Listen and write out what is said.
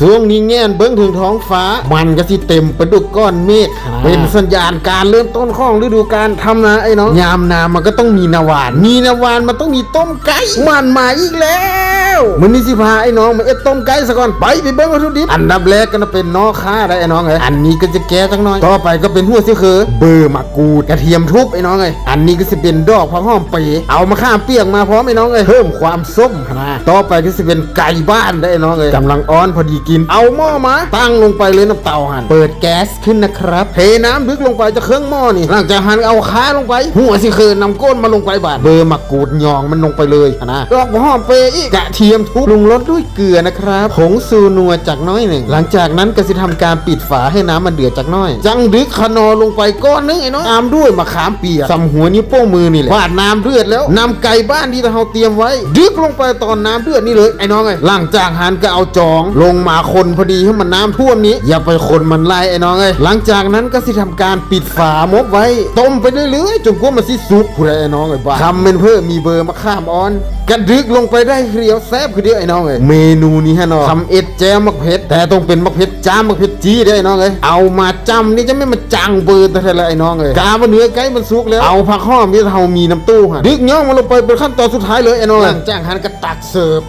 ຊ່ວງນີ້ແງນເບິ່ງເຖິງທ້ອງຟ້າ ມັນກໍຊິເຕັມໄປດ້ວຍກ້ອນເມກຫັ້ນນະ ເປັນສັນຍານການເລີ່ມຕົ້ນຂອງລະດູການທຳນາໄອ້ນ້ອງ. ຍາມໜາມັນກໍຕ້ອງມີນ້ຳຫວານ ມີນ້ຳຫວານມັນຕ້ອງມີຕົ້ມໄກ່ ມັນມາອີກແລ້ວ. ມື້ນີ້ຊິພາໄອ້ນ້ອງມາເຮັດຕົ້ມໄກ່ສາກ່ອນ ໄປ ໄປເບິ່ງວັດຖຸດິບ. ອັນດັບແລກກໍເປັນໜໍ່ຂ່າໄດ໋ໄອ້ນ້ອງເອີຍ ອັນນີ້ກໍຈະແກ່ຈັກໜ້ອຍ. ຕໍ່ໄປກໍເປັນຫົວຊິເຄີ ເບີໝາກກູດ ກະທຽມທຸບໄອ້ນ້ອງເອີຍ. ອັນນີ້ກໍຊິເປັນດອກຜັກຫອມເປ ເອົາມະຂາມປຽກມາພ້ອມໄອ້ນ້ອງເອີຍ ເພີ່ມຄວາມສົ້ມຫັ້ນນະ. ຕໍ່ໄປກໍຊິເປັນໄກ່ບ້ານໄດ໋ໄອ້ນ້ອງເອີຍ ກຳລັງອ່ອນພໍດີກິນ. ເອົາໝໍ້ມາຕັ້ງລົງໄປເລີຍ ນ້ຳເຕົາຫັ້ນ ເປີດແກັສຂຶ້ນນະຄັບ ເທນ້ຳດຶກລົງໄປຈາກເຄິ່ງໝໍ້ນີ້. ຫຼັງຈາກຫັ້ນເອົາຂ່າລົງໄປ ຫົວຊິເຄີນຳກົ້ນມາລົງໄປບາດ ເບີໝາກກູດຫຍອງມັນລົງໄປເລີຍຫັ້ນນະ ດອກຫົວຫອມເປອີກ ກະທຽມທຸບ ປຸງລົດດ້ວຍເກືອນະຄັບ ຜົງຊູນົວຈັກໜ້ອຍໜຶ່ງ. ຫຼັງຈາກນັ້ນກໍຊິທຳການປິດຝາໃຫ້ນ້ຳມັນເດືອດຈັກໜ້ອຍ ຈັ່ງດຶກຂະໜໍລົງໄປກ້ອນໜຶ່ງໄອ້ນ້ອງ ຕາມດ້ວຍມະຂາມປຽກ ສ່ຳຫົວນິ້ວໂປ້ງມືນີ້ແຫຼະ. ບາດນ້ຳເດືອດແລ້ວ ນຳໄກ່ບ້ານທີ່ເຮົາຕຽມໄວ້ ດຶກລົງໄປຕອນນ້ຳເດືອດນີ້ເລີຍໄອ້ນ້ອງເອີຍ. ຫຼັງຈາກຫັ້ນກໍເອົາຈອງລົງມາຄົນພໍດີໃຫ້ມັນນ້ຳຖ້ວມນີ້ ຢ່າໄປຄົນມັນຫຼາຍໄອ້ນ້ອງເອີຍ. ຫຼັງຈາກນັ້ນກໍຊິທຳການປິດຝາໝົບໄວ້ ຕົ້ມໄປເລື້ອຍໆ ຈົນກວ່າມັນຊິສຸກພຸ້ນແຫຼະໄອ້ນ້ອງເອີຍ. ບາດຄຳແມ່ນເພີ້ມີເບີມະຂາມອ່ອນ ກະດຶກລົງໄປໄດ້ຄືດຽວ ແຊບຄືດຽວໄອ້ນ້ອງເອີຍ. ເມນູນີ້ຫັ້ນເນາະ ຄຳເຮັດແຈ່ວໝາກເຜັດ ແຕ່ຕ້ອງເປັນໝາກເຜັດຈ້າ ໝາກເຜັດຈີ້ເດີ້ໄອ້ນ້ອງເອີຍ. ເອົາມາຈ້ຳນີ້ຈັ່ງແມ່ນມັນຈັ່ງເບີແທ້ໆແຫຼະໄອ້ນ້ອງເອີຍ. ກາວ່າເນື້ອໄກ່ມັນສຸກແລ້ວ ເອົາຜັກຫອມທີ່ເຮົາມີນຳຕູ້ຫັ້ນ ດຶກຫຍ້ອງມັນລົງໄປເປັນຂັ້ນຕອນສຸດທ້າຍເລີຍໄອ້ນ້ອງເອີຍ. ຫຼັງຈາກຫັ້ນກໍຕັກເສີບ